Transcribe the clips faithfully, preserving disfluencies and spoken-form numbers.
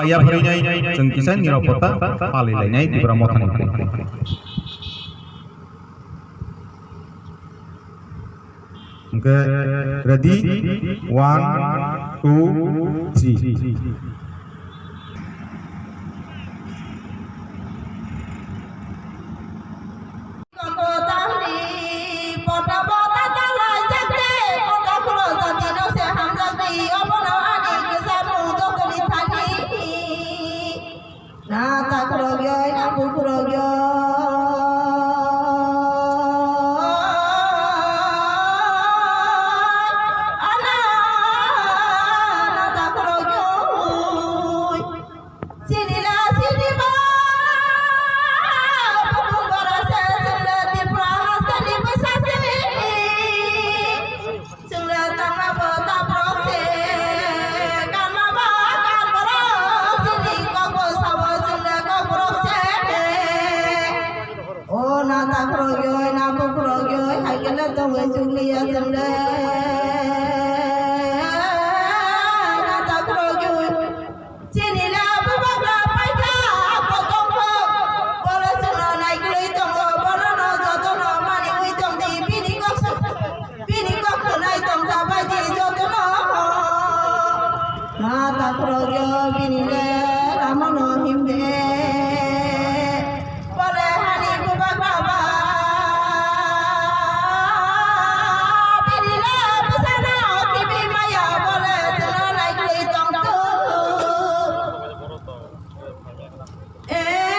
Yapharwi nai chwng kisa nirok kotha palilainai Tipra Mothani. Hwnkhe ready, one, two, three. Na takhwrwngwi, na bukhwrwngwi. Ana, na takhwrwngwi. Sinila, sinima. Bukhwrwng borok se, sinila Tripura hasteni bwsa se. Chwngno tangma bo taprok se, kanma ba kanborok, chini kok bo sabo chwngno kokborok se. O na takrok yoi, na bukrok yoi, hai khe no tongwi chukliya chwngno. Na takrok yoi. Chini le bubagra paitha bo tongkho, bole chwngno naikolwi tongo, bonono jotono maniwi tongdi, bini kok su-, bini kok khwnai tongkha baidi jotono. Ma takhwrwngyo bini le ramono himde. Bole hani bubagra ba, bini le bwsano kibi maya, bole chwngno naikolwi tongthu. Eh,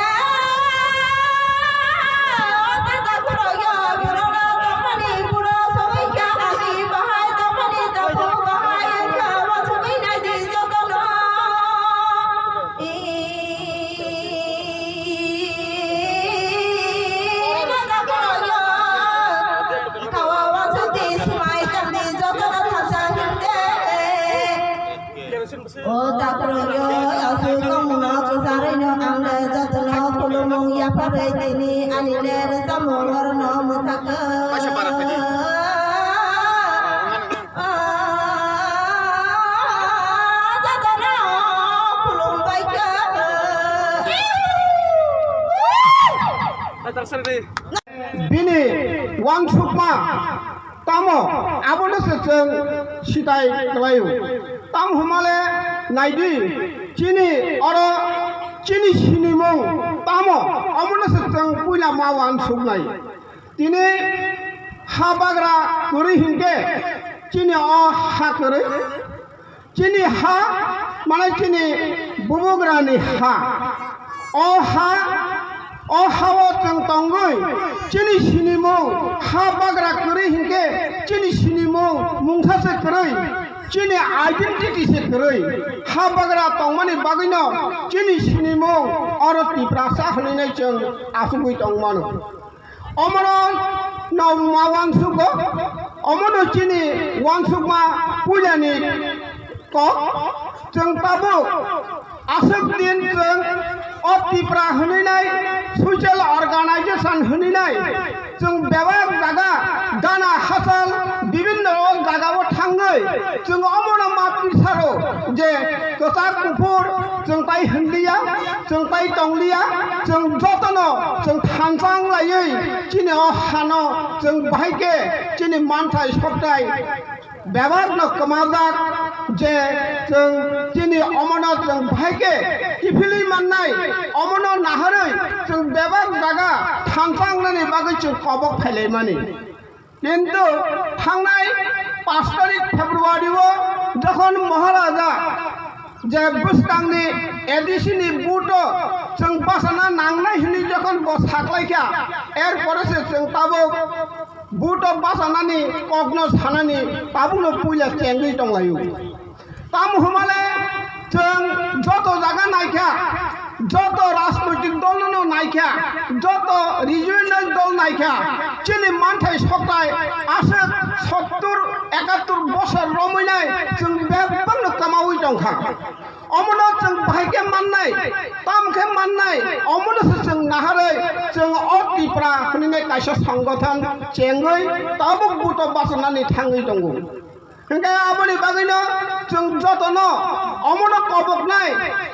o tata khoro yo, buro no tongmani, buro sogwi kha hani, bahai tongmani, tabu bahai wngkha, wansugwi naidi jotono. Ih, mata khoro yo, kawa wansukdi, sumai tangdi jotono thansa himde. O takhwrwngyo, aswk tongmungno kwcharwino ang le jotono khulumung yapharwi tini ani le rwchapmung orono mwthakha. Jotono khulumbaikha. Bini wansukma tamo abono se chwng sitai kwlaio. Tamo hwnmale naidi, chini oro chini sinimung tamo, omono se chwng puila ma wansuknai. Tini ha bagra kwrwi hinkhe chini o ha kwrwi. Chini ha, mane chini bubugrani ha. O ha, o ha-o chwng tongwi chini sinimung ha bagra kwrwi hinkhe chini sinimung mungsa se kwrwi, chini identity se kwrwi. Ha bagra tongmani bagwino chini sinimung oro Tiprasa hwnwi nai chwng achugwi tongmano. Omono no ma wansukgo, omono chini wansukma puilani kok, chwng tabuk aswk din chwng o Tipra hwnwi nai social organization hwnwi nai chwng bebak jaga gana hachal bibinno jagao thangwi chwng omono ma pisaro je kwchak kuphur chwng tai hwnliya, chwng tai tongliya, chwng jotono chwng thansa wnglaiwi chini o hano chwng bahai khe chini manthai soktai bebakno kwmajak je chwng chini omono chwng bahai khe kiphilwi mannai, omono naharwi chwng bebak jaga thansa wngnani bagwi chwng kobok phailaimani. Kintu thangnai pash tarik February o jokhon Maharaja je bwskangni A D C ni vote o chwng bachana nangnai hwnwi jokhon bo saklaikha, er pore se chwng tabuk vote o bachanani kokno sanani tabukno puila chengwi tonglaio. Tamo hwnmale chwng joto jaga naikha, joto rajnoitik dol no naikha, joto regional dol naikha, chini manthai soktai aswk sottur ekattur bosor romwi nai chwng bebakno kwmawi tongkha. Omono chwng bahai khe mannai, tam khe mannai, omono se chwng naharwi chwng o Tipra hwnwi nai kaisa songgothon chengwi tabuk buto bachanani thangwi tongo. Hwnkhe aboni bagwino chwng jotono omono koboknai,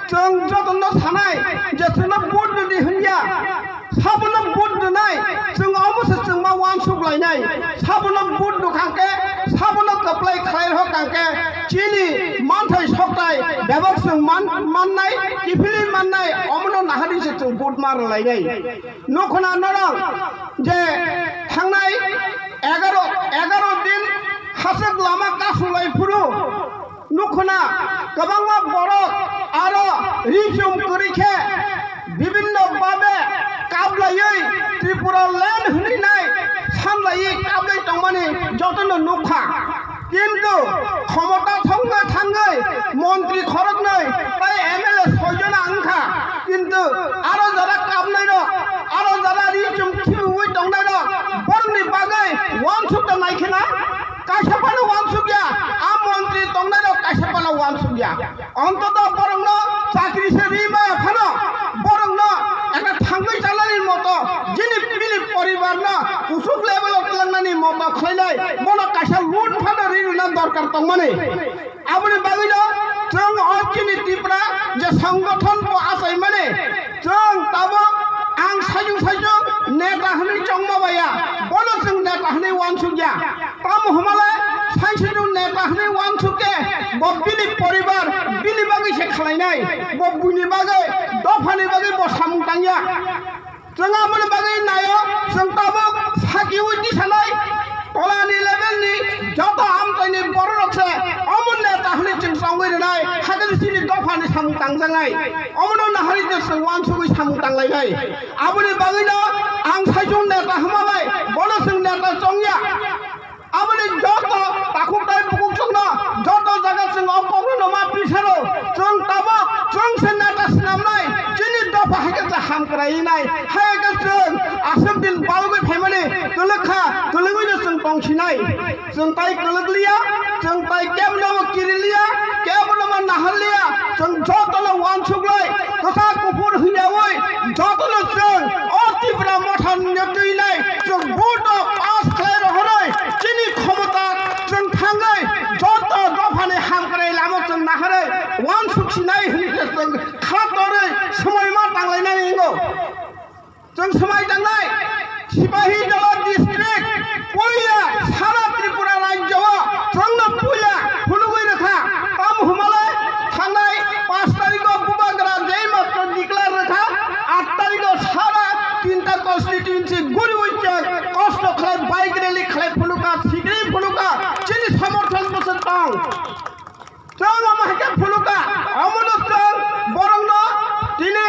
chwng jotono sanai je chwngno vote rwdi hwnya, sabono vote rwnai, chwng omoso chwngma uansuk lainai, sabono vote rwkhang khe, sabono kwplai khlai rwkhang khe, chini manthai soktai bebak chwng man-, mannai, kiphilwi mannai, omono naharwi se chwng vote ma rwlainai. Nukhuna norok je thangnai egaro, egaro din hachwk lama kasulai phuru nukhuna kwbangma borok aro rijum kwrwi khe bibinno babe kablaiwi Tripura land hwnwi nai sanlaiwi kablai tongmani jotono nukha. Kintu khomota thongwi thangwi montri khoroknwi tai M L A soi jona wngkha. Kintu aro jora kapnairok, aro jora ri chum khibiui tongnairok, borokni bagwi uansuk ta nai kheno? Kaisa phano uansuk ya. A montri tongnairok kaisa phano uansuk ya. Ontoto borokno chakri se ri maya phano, borokno ekta thangwi chalani moto, jini bini poribarno kuchuk level o twlangnani moto khlainai, bono kaisa loan phano ri rwna dorkar tongmani. Aboni bagwino chwng o chini Tripura je songgothon bo achaimani, chwng tabuk ang sajung sajung neta hwnwi chongma baiya, bono chwng neta hwnwi uansukya. Tamo hwnmale saisajung neta hwnwi uansuk khe bo bini poribar, bini bagwi se khlainai, bo buini bagwi, dophani bagwi bo samung tangya. Chwng aboni bagwi naio, chwng tabuk sakiui tisanai tolani level ni joto amchaini bororok se omo neta hwnwi chwng chongwi rwnai, hakhe chini dophani samung tangjaknai. Omono naharwi chwng uansugwi samung tanglainai. Aboni bagwino ang saisung neta hwnma bai, bono chwng neta chongya. Aboni joto takhuk tai bukhuk chwngno joto jaga chwng o kokno ma pisaro, chwng tabuk chwng se neta swnamnai, chini dopha hai khe cha hamkrai nai, hai khe chwng aswk din balgwi phaimani kwlwkha, kwlwgwino chwng tongsinai. Chwng tai kwlwkliya, chwng tai kebono kiriliya, kebono ma naharliya, chwng jotono uansuklai, kwchak kuphur hwnyaui jotono chwng o Tipra Motha ni twi nai chwng vote o pass khlai rohorwi chini khomota chwng thangwi joto dophani hamkrai lama chwng naharwi uansuk sinai hwnwi khe chwng kha torwi swmai ma tanglainani wngo. Chwng swmai tangnai, Sipahi Jala district, puila sara Tripura rajyo o chwngno puila phunugwi rwkha. Tamo hwnmale thangnai paanch tarikh o bubagra jai matro declare rwkha, aat tarikh o sara tinta constituency guriwi chwng kosto khlai bike rally khlai phunukha, sikri phunukha, chini somorthon bwswk tong. Chwng omo hai khe phunukha, omono chwng borokno tini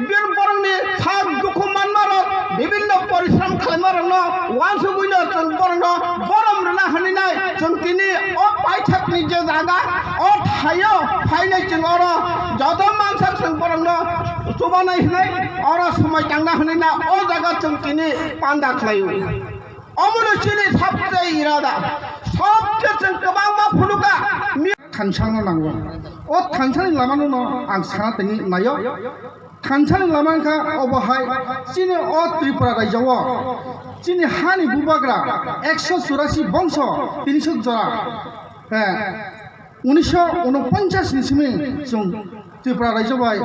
bir borokni sak dukhu manmarok, bibinno porishrom khlaimarokno uansugwino chwng borokno borom rwna hwnwi nai. Chwng tini o paithakni je jaga, o thaio phainai chwng oro joto mansak chwng borokno chubanai hwnwi oro swmai tangna hwnwi na o jaga chwng tini panda khlaio. Omono chini sabse irada, sabse chwng kwbangma phunukha. Thansa no nango. O thansa ni lama no ang sana tini nayo. Thansa ni lama wngkha obo hai chini o Tripura rajyo o chini hani bubagra ekso churasi bongso tini suk jora. Eh, unisho unoponchas ni simi chwng Tripura rajyo bai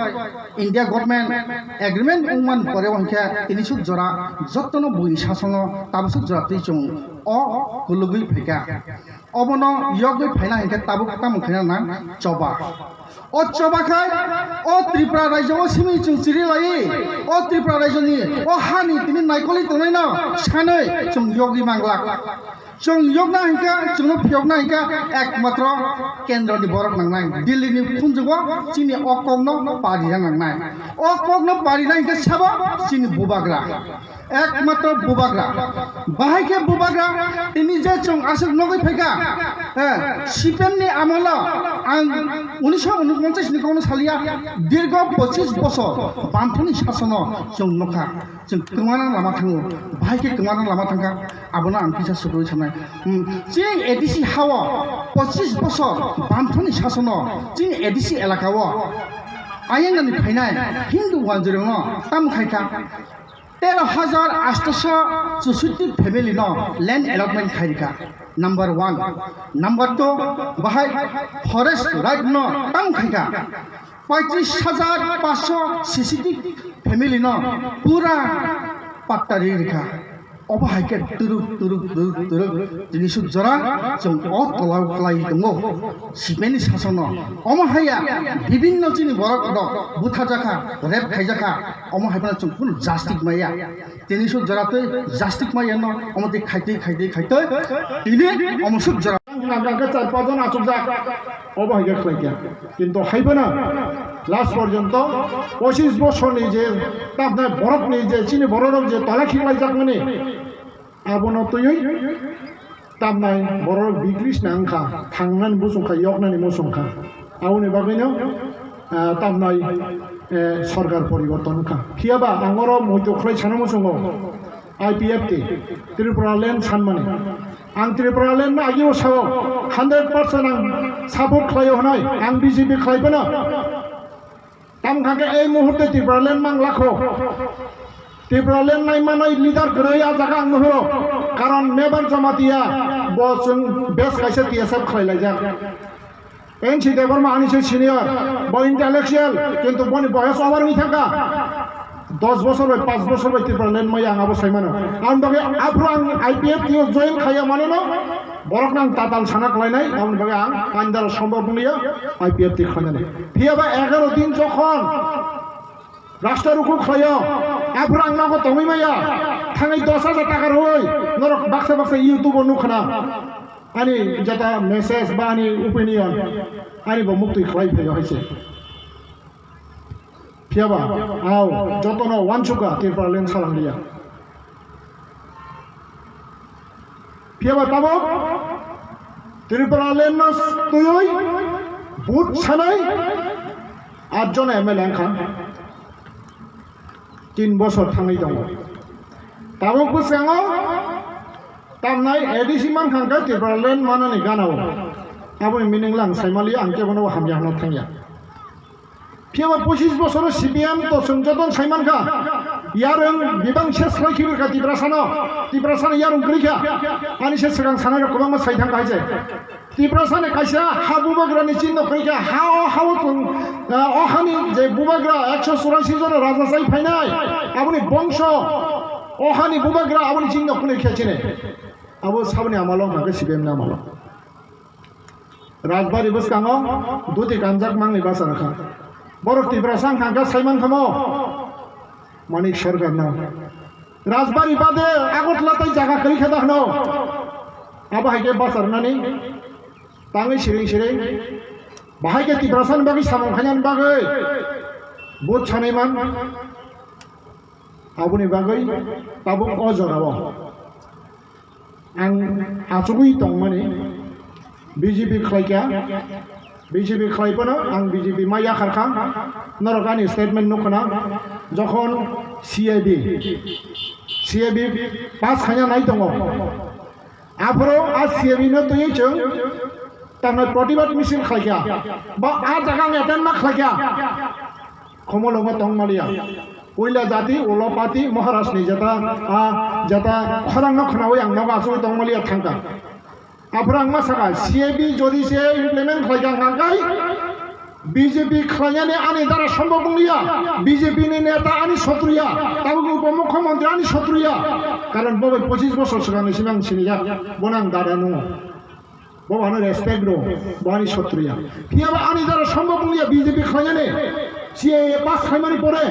India government agreement wngmani pore o hwnkhe tini suk jora jotono buini sasono tabuk suk jora twi chwng o kulugwi phaikha. Obono yogwi phaina hinkhe tabuk tamo khaina nang choba. O choba khai o Tripura rajyo o simi chwng chiri lai, o Tripura rajyo ni o hani tini naikolwi tongnai no sanwi chwng yogwi manglak. Chwng yokna hinkha, chwngno phiyokna hinkha ekmatro kendro ni borok nangnai, Delhi ni phunjugo chini o kokno parina nangnai. O kokno parina hinkha sabo chini bubagra, ekmatro bubagra. Bahai khe bubagra tini je chwng aswk nogwi phaikha, eh, C P M ni amolo ang unisho unoponchas ni kokno saliya, dirgo pochis bosor bamthani sasono chwng nukha. Chwng kwmana lama thango, bahai khe kwmana lama thangkha, abono ang kisa sukrui sanai. Hmm, chini A D C hao pochis bosor bamthani sasono chini A D C elaka o ayang nani phainai Hindu wanjwirokno tamo khaikha, tero hajar astoso chushutti family no land allotment khairikha. Number one. Number two, bahai forest right no tang khaika. Paitris hajar paso C C T family no pura patta ri rikha. Obo hai khe turuk, turuk, turuk, turuk, tini suk jora chwng o tola o kwlai tongo. Sipeni sasono. Omo haya bibinno chini borok rok butharjakha, rape khaijakha. Omo hai phano chwng kunu justice maya. Tini suk jora twi justice maya no, omo twi khaitwi, khaitwi, khaitwi. Tini omo suk jora. Ang khe char pajon achukjak. Obo hai khe khlai kha. Kintu hai phano last porjonto pochis bosorni je tamnai borokni je chini bororok je tola khiklaijakmani, abono twiwi tamnai bororok bikris na wngkha, thangnani muchungkha, yoknani muchungkha. Aboni bagwino, ah, tamnai, eh, sorkar poriborton wngkha. Phiyaba ang oro muitu khlai sana muchungo. I P F T, Tripura Land sanmani. Ang Tripura Land no agio sao, hundred percent ang support khlaio hwnwi, ang B J P khlai phano. Tamo kha khe ei muhurte Tripura Land mang lakho. Tripura Land nai manwi leader kwrwi a jaga ang nuhuro. Karon Mebar Jamatia bo chwng base kaisa T S F khlai laijak. N C Debbarma ani se senior, bo intellectual, kintu boni boyos over wngwi thangkha. Dos bosor bai, panch bosor bai Tripura Land maya ang abo sai mano. Ang bagwi aphuru ang I P F T o join khaiya manono, borokno ang tatal sana khlainai, aboni bagwi ang kandar sombhob wngliya I P F T khlainani. Phiyaba egaro din jokhon Rasta rukhuk khlaio, aphuru ang nogo tongwi maya, thangwi dos hajar taka rwui, norok baksa baksa YouTube o nukha na. Ani jata message ba ani opinion, ani bo muktwi khlai phaio hai se. Phiyaba, ao, jotono uansukha Tripura Land salang liya. Phiyaba tabuk Tripura Land no twiwi vote sanai atjon M L A wngkha. Tin bosor thangwi tongo. Tabuk bwskango tamnai A D C mankha hwnkhe Tripura Land manani gana-o. Aboni meaning lang saimali ang kebono hamya hwnna thangya. Phiyaba pochis bosoro C P M to chwng joto sai mankha. Yarwng bibang ses khlai khibi kha Tiprasano. Tiprasano yarwng kwrwi kha. Ani se swkang sanai rok kwbangma sai thang hai se. Tiprasani kaisa ha bubagrani chinno kwrwi kha. Ha o ha o chwng, ah, o hani je bubagra ekso churasi jona raja chai phainai. Aboni bongso o hani bubagra aboni chinno kwrwi kha chini. Abo saboni amalo hwnkha khe C P M ni amalo. Rajbari bwskango duti kanjak mangni basa rwkha. Borok Tiprasa wngkha hwnkha saiman khamo Manik Sarkarno. Rajbari bade Agartala tai jaga kwrwi khe da hwno. Abo hai khe basa rwnani tangwi siring siring. Bahai khe Tiprasani bagwi samung khainani bagwi vote sanai man. Aboni bagwi tabuk o jorao ang achugwi tongmani B J P khlaikha, B J P khlai phano ang B J P ma yakhar kha, norok ani statement nukha na, jokhon C A B, C A B pass khaina nai tongo, aphuru a C A B no twiwi chwng tamni protibad misil khlaikha, ba a jaga ang attend ma khlaikha. Khomolongo tong maliya. Puila jati, ulo pati, Maharaj ni jata, a, jata khorang no khnawi ang nogo asugwi tong maliya thangka. Aphuru ang ma saka, C A B jodi se implement khlai kha hwnkha khe B J P khlainani ani dara sombhob wngliya. B J P ni neta ani sotruya, tabuk upomukhyamantri ani sotruya. Karon bo bai pochis bosor swkang ni simi ang sinijak, bono ang dada nungo. Bo ano respect rw, bo ani sotruya. Phiyaba ani dara sombhob wngya B J P khlainani, C A A pass khlaimani pore.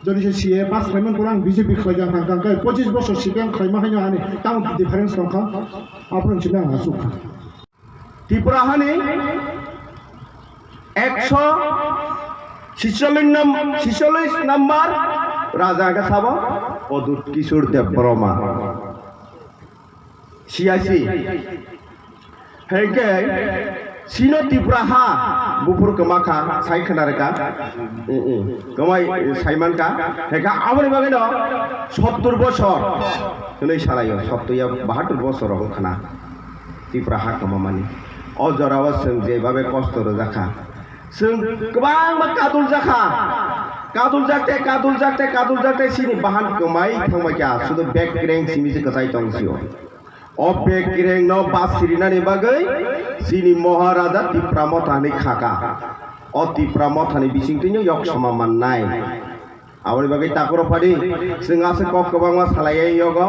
Jodi se C A A pass khlaimani pore ang B J P khlaijak kha, kha, kha, pochis bosor C P M khlaima haino ani tamo difference tongkha, aphuru simi ang asuk kha. Tripura hani ekso sicholish nam-, sicholish number raja khe sabo Odut Kishore Debbarma. C I C. Hengke sino Tipra ha buphur kwma kha, sai khna rwkha. Mm, mm. Kwmai sai man kha. Hengke aboni bagwi no sottur bosor. Hwnwi salaio, sottur ya bahattur bosor rok khna. Tipra ha kwma mani. O jorao chwng je babe kosto rwjak kha. Chwng kwbangma kadul jakha. Kadul jakte, kadul jakte, kadul jakte sini bahan kwmai thangbai kha. Sudu bek kreng simi se kwchai tong sio. O bekerengno basirinani bagwi chini Maharaja Tipra Mothani khaka. O Tipra Mothani bisingtwino yoksoma mannai. Aboni bagwi takuro phadi, chwng aswk kok kwbangma salaiya yogo.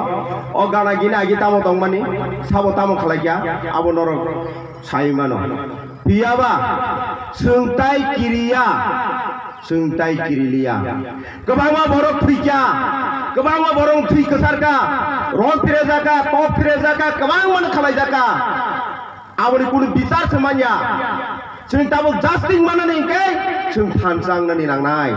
O gana gini agi tamo tongmani, sabo tamo khlaikya, abo norok sai mano. Phiyaba, chwng tai kiriya, chwng tai kiriliya. Kwbangma borok thwikya, kwbangma borok thwi kwsarka, rok phirejaka, tok phirejaka, kwbangmano khalaijaka. Aboni kunu bichar se manya. Chwng tabuk justice manani hwnkhe chwng thansa wngnani nangnai.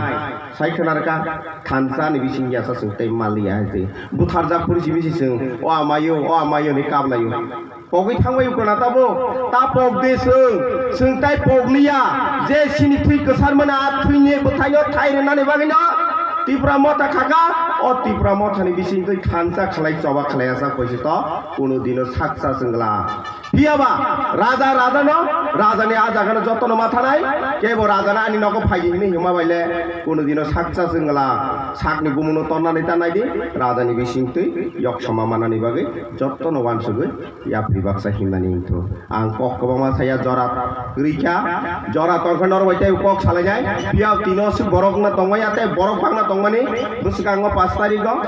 Sai khwnarwkha, thansa ni bising yasa chwng tei maliya hai se. Butharjak phuru simi se chwng, "O amayo, o amayo," hinwi kablaio. Pogwi thangbai ukona tabuk, ta pok de chwng, chwng tai pokliya. Je sini thwi kwsar mano, a thwini bwthaino thai rwnani bagwino Tipra Motha khaka, o Tipra Mothani bising twi thansa khlai choba khlai asa koisu to, kunu dino saksa chwngla. Phiyaba raja, rajano, rajani a jagano jotono ma thanai, kebo rajano ani nogo phaidi hinwi hima baile, kunu dino saksa chwngla, sakni gumuno tonnani ta naidi, rajani bisingtwi yoksoma manani bagwi jotono wansugwi yapri baksa himnani wngthu. Ang kok kwbangma saya jora rikha, jora tongkha norok bai tei kok salainai, phiyab tino aswk borok wngna tongmani, tei borok bangna tongmani, bwswkango pash tarigo,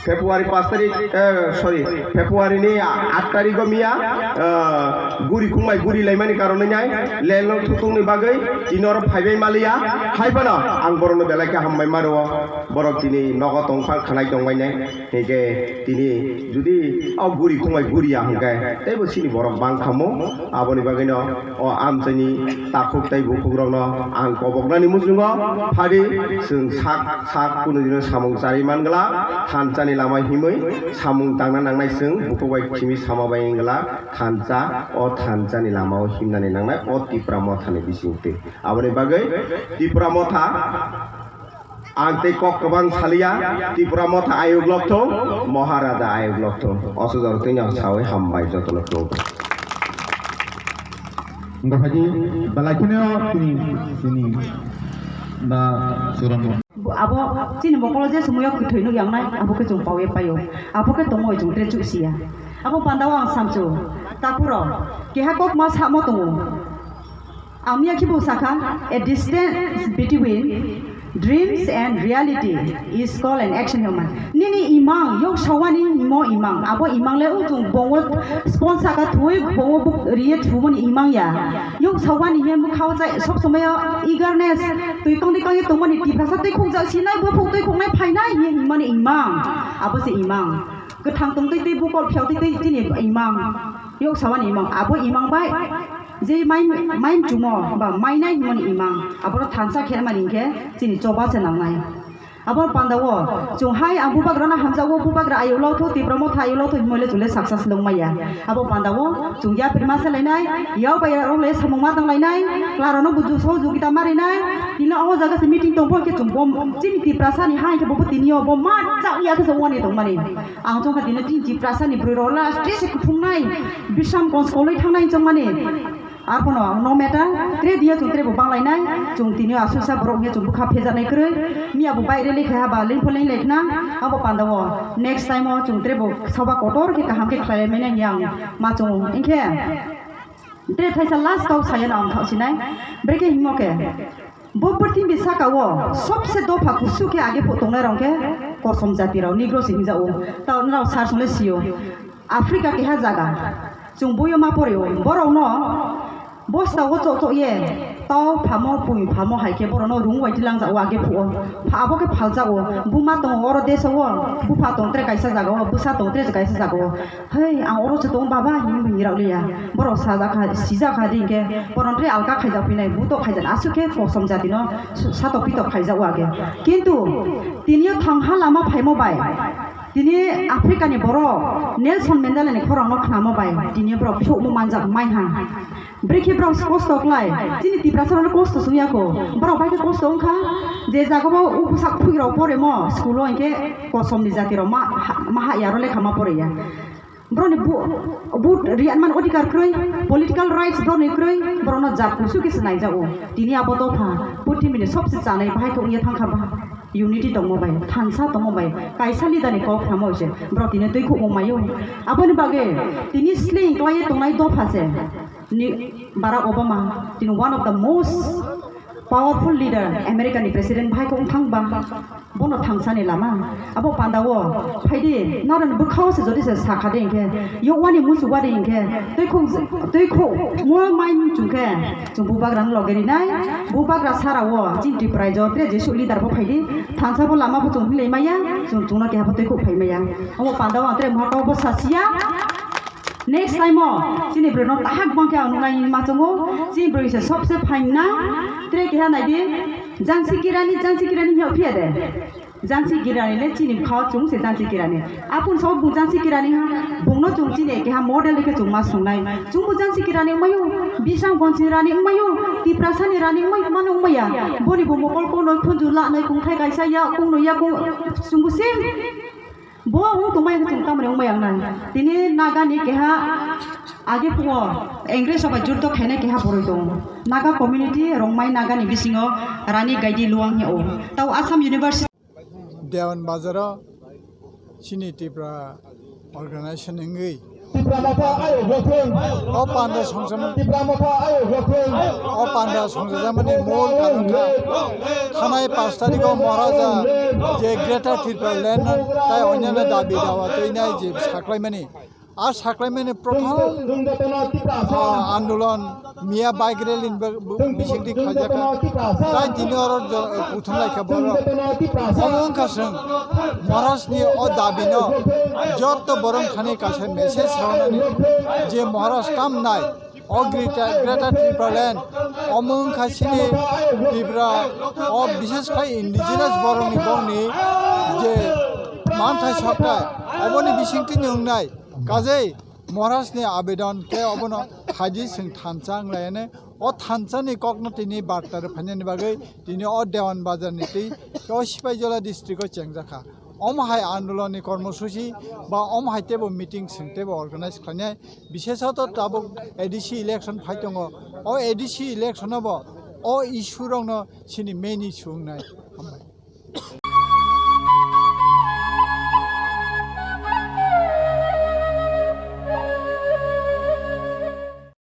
February pash tarik, eh, sorry, February ni aat tarigo miya, eh, guri khungbai guri laimani karon wngnai, lelno thukungni bagwi tini oro phaibai maliya, hai phano ang borokno belai khe hambai ma rwo, borok tini nogo tongphang khanai tongbainai, hinkhe tini judi o guri khungbai guriya hinkhe teibo chini borok bangkha mo, aboni bagwino o amchaini takhuk tei bukhukrokno ang koboknani muchungo phadi, chwng sak sak kunu dino samung charwi man glak, thansani lama himwi samung tangna nangnai chwng bukhuk bai simi sama bai wng glak, thansa o thansani lama o himnani nangnai o Tipra Mothani bisingtwi. Aboni bagwi Tipra Motha ang tei kok kwbang saliya, Tipra Motha ayuk lokthung, Maharaja ayuk lokthung. Osojor twino sawi hambai jotono khulumkha. Wngkha khe belai kheno tini, tini ba Suran. Bo-, abo chini mokolo je somoyo kwthwi nuk yangnai, abo khe chwng pawi paio. Abo khe tongwi chwng tre chuk siya. Abo pandao ang samchu, takhuro, keha kok ma samo tongo. Ang miya khibu sakha, a distance between dreams and reality is called an action human. Nini imang, yok sawani imo imang. Abo imang le uchung bongo spon saka thui bongo buk riye thumoni imang ya. Yok sawani he mukha o chai sob somoi o eagerness, twi tongdi kangye tongmani tiprasa twi khukjak sinai, buphuk twi khuknai phainai he himani imang. Abo se imang. Kwthang tongtwi twi bukol phiyok twi twi chini imang. Yok sawani imang. Abo imang bai je mai, mai chumo ba mainai himani imang. Aboro thansa khe mani hinkhe chini choba se nangnai. Abo pandao chwng hai ang bubagrano hamjago, bubagra ayuk lotho, Tipra Motha ayuk lotho himoi le chwng le success lwng maya. Abo pandao chwng yapri ma se lainai, yau bai rok le samung ma tong lainai, klarano buju sohojogita ma rinai, tini o jaga se meeting tong pho khe chwng bom chini Tiprasa ni hai khe bo tini o bom ma chak ya khe se wani tong mani. Ang chwng kha tini chini Tiprasa ni bwrwi rok last day se kuthum nai, Bishramganj koloi thang nai chwng mani. Arphono no matter, tre diya chwng tre bo banglainai, chwng tini aswksa borok hiya chwng bwkha phejaknai kwrwi, miya bo baire lekha ba lengpho lenglai khna, abo pandao next time o chwng tre bo soba kotor khe kaham khe khlai manya hiya ang ma chwngo. Hinkhe tre thaisa last kau saya no ang thok sinai, brekhe himo khe, bo purthimbi saka o sobse dopha kusu khe age pho tongnai rok khe kosom jati rok Negro se hinjao, ta nrao sar sole sio. Africa keha jaga, chwng boyo ma poreo, borokno bosta o chok chok ye, tau phamo, pui phamo hai khe borokno rung bai tilang jago age phuo. Pha abo khe phal jago, buma tongo oro deso o, bupha tong tre kaisa jaga o, bwsa tong tre kaisa jaga o. Hei, ang oro se tongo baba, hinwi hinwi rok liya. Borok sajak kha, sijak kha di hinkhe, borok tre alka khaijak phinai, butok khaijak, aswk khe kosom jatino satok pitok khaijak o age. Kintu tini o thang ha lama phaimo bai, tini Africa ni borok Nelson Mandela ni khorang no khnamo bai tini borok phiokmo manjak mai ha. Brekhe borok kosto klai, chini Tiprasa rok kosto sung ya kho. Borok bai khe kosto wng kha, je jaga o upsak phui rok pore mo school o hinkhe kosom ni jati rok ma, ma ha ya ro lekha ma pore ya. Borok ni bu-, vote riyan man odhikar kwrwi, political rights borok ni kwrwi, borok no jat kusu khe se nai jago. Tini abo dopha, purthimbi ni sobse chanai bahai khe wng ya thang kha ba. Unity tongmo bai, thansa tongmo bai, kaisa leader ni kok khnamo se, borok tini twi khukmung maio. Aboni bagwi tini sleing klaiwi tongnai dopha se, ni Barack Obama, tini one of the most powerful leader, America ni president bahai kok wngthang ba, bono thangsani lama. Abo pandao phaidi, noroni bwkhao se jodi se sakha de hinkhe, yokwani muchukwa de hinkhe, twi khuk, twi khukmo mai muchung khe, Chwng bubagrano loge rinai, bubagra sara o chini Tripura raijo tere jesuk leader bo phaidi, thansa bo lama bo chwng hinlai maya, chwng chwngno keha bo twi khuk phai maya. Omo panda o ang tere mokol bo sasiya. Next time o chini bwrwi no tahak bang khe ang nuknai ma chwngo, chini bwrwi se sobse phaina, tere keha naidi, jansi kirani, jansi kirani hiyo phiya de. Jansi girani le chini bwkhao chwng se jansi girani. Apun sao bung jansi girani ha, bungno chwng chini keha model khe chwng ma swngnai. Chwngbo jansi girani wngmaio, bisang gonsi rani wngmaio, tiprasani rani wngmai mano wngmaya. Boni bo mokol konoi khunju lanai kungthai kaisa ya kungno ya kung chwngbo same. Bo wng tongmai wng chwng tamani wngmaya wngnai. Tini Nagani keha age pungo English rok bai juddo khainai keha boroi tongo. Naga community rongmai Nagani bisingo Rani Gaidi Luang he o. Tau Assam University. Dewan Bazaro chini Tripura organization wngwi Tipra Motha ayo gothwng. O panda songchamo, Tipra Motha ayo gothwng. O panda songchajamani mol karon kha thanai pash tarikh o Maharaja je Greater Tripura Land tai onyaino dabi dawa twinai je saklaimani. A saklaimani prothom, ah, andolon miya bike rally ni bisingtwi khaijakha. Tai tini oro kuthum laikha borok. Omo wngkha chwng Maharaj ni o dabi no jotto borok thani kaisa message rwnani je Maharaj tam nai o Greater, Greater Tripura Land omo wngkha chini Tripura o bishesh khai indigenous borok ni bongni je manthai sokthai oboni bisingtwi wngnai. Kajei Maharaj ni abedon khe obono khaidi chwng thansa wnglaiyani. O thansa ni kokno tini barta rwphainani bagwi tini o Dewan Bazar ni twi o Sipaijola district o chengjakha. Omo hai andolon ni kormosuchi ba omo hai teibo meeting chwng teibo organize khlainai. Bishesoto tabuk A D C election phai tongo. O A D C election o bo o issue rokno chini main issue wngnai. Hambai.